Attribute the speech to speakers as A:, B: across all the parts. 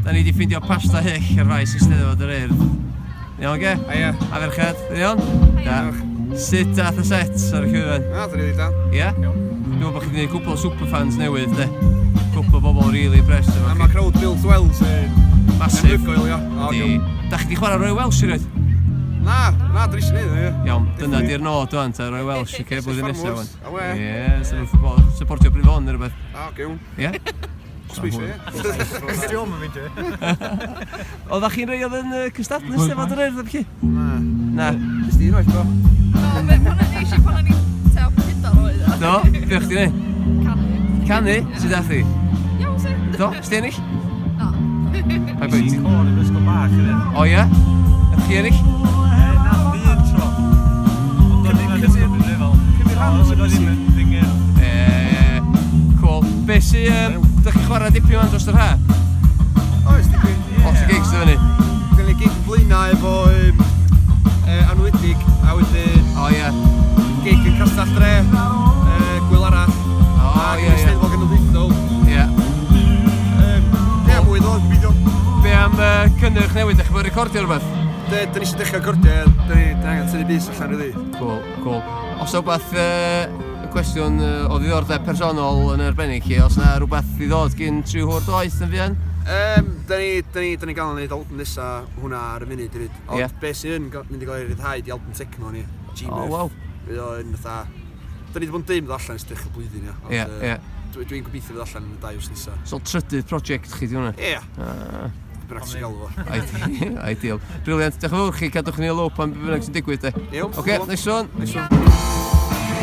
A: Da ni wedi ffeindio pasta hyll ar faes Eisteddfod yr Urdd. Iawn, ge?
B: Haia.
A: A ferched, yn iawn? Da. Sut dath y set ar y llwyfan?
B: Na, dyn ni da.
A: Ie? Yeah? Dwi'n meddwl bod chi wedi gwneud cwpl o superfans newydd, de. Cwpl o bobl really impressed efo
B: A
A: chi.
B: mae crowd Built Wells yn...
A: Massive.
B: Anhygoel, ia. O,
A: Di.
B: iawn.
A: Da chi wedi chwarae Royal Welsh erioed?
B: Na, na, dyn ni eisiau neud o, ie.
A: Iawn, dyna di'r nod wan, ta, Royal Welsh, oce, blwyddyn nesaf wan.
B: Awe.
A: Ie, so supportio Bryn Fôn neu rhywbeth.
B: A, gewn.
A: Ie?
B: Sbwysio, ie.
C: Diolch yn mynd i.
A: Oeddech chi'n rei oedd yn cystadlu Steddfod yr Urdd, chi?
B: Na.
A: Na.
B: Jyst un oed, bro.
D: Do, be, pan o'n eisiau pan o'n i'n tua pedwar oed. o.
A: Do? Be o'ch ti'n neud?
D: Canu.
A: Canu? Sut ath hi?
D: Iawn, si.
A: Do? Sdi ennill?
D: Na.
A: Pa
C: Nes
A: bwynt?
C: i'n côr yn ysgol bach hefyd.
A: O ie? Ydych chi ennill?
C: Na, un tro. Ond do'n i'n ysgol yn rhyfel.
B: Cymryd rhan
C: Ond
B: sy'n
C: o'n i'n
B: bwysig.
A: Eee, cool. Be sy, dych chi'n chwarae dipyn o'n dros yr ha?
B: Oes, dipyn.
A: Lot o gigs i fyny.
B: Gynnu ni gig Blaenau efo Anwyledig, a wedyn
A: O ie.
B: gig yn Castell Dre, Gwyl Arall,
A: O
B: a
A: ie,
B: gynnu
A: ie.
B: Steddfod Genedlaethol.
A: Ie.
B: Ie, mwy ddod, gobeithio.
A: Be am cynnyrch newydd? Dych chi'n bod recordio rhywbeth?
B: Dyn ni eisiau dechrau recordio, dyn ni angen tynnu bys allan, really.
A: Cool, cool. Os o rhywbeth, cwestiwn o ddiddordeb personol yn arbennig chi, os na rhywbeth i ddod gyn Tri Hwr Doeth yn fuan?
B: Dyn ni gael yn neud album nesa hwnna ar y munud, hefyd. Ond
A: Ie.
B: be sy'n mynd i gael ei ryddhau di album techno ni, G-Murph.
A: O, waw.
B: Fydd o'n fatha... Dyn ni wedi bod yn deud mynd allan ers dechrau blwyddyn, ia. Ond,
A: Ie, ie.
B: Dwi'n gobeithio fydd allan yn y 2 wsos nesa.
A: So trydydd prosiect chi di hwnna?
B: Ie,
A: Ah,
B: bynnag ti'n galw fo.
A: Ideal. Brilliant. Diolch yn fawr chi, cadwch ni o lwp am be bynnag sy'n digwydd, de.
B: Iawn.
A: Oce, nice one.
B: Nice one.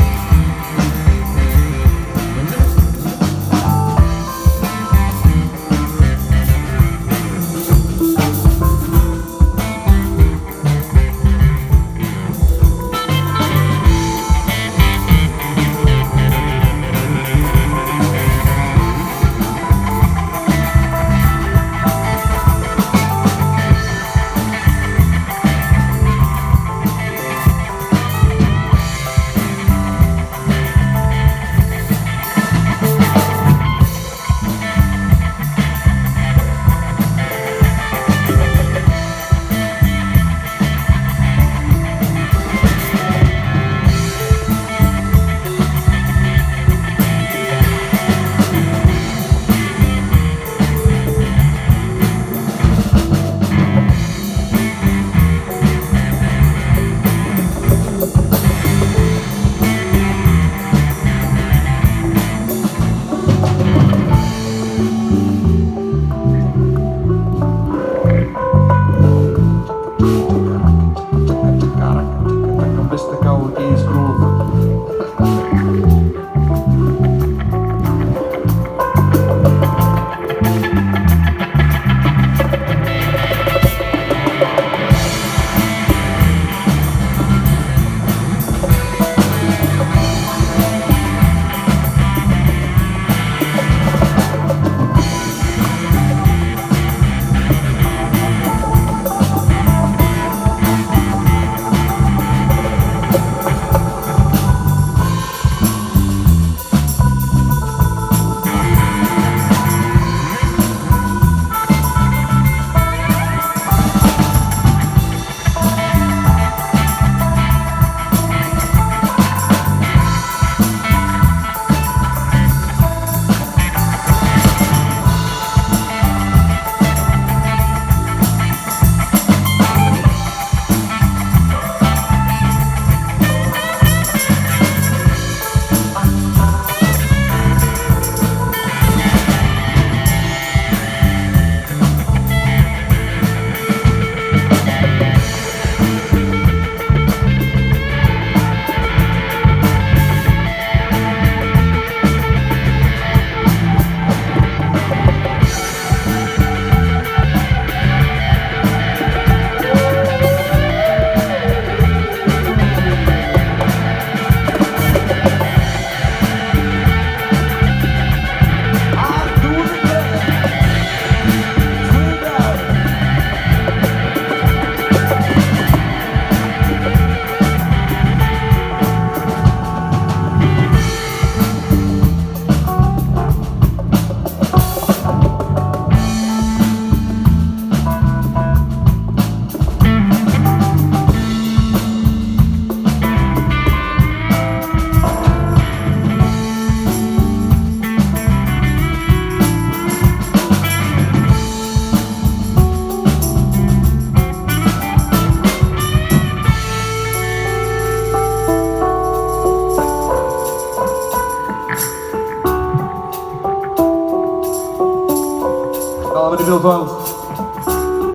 C: Naturiol gweld.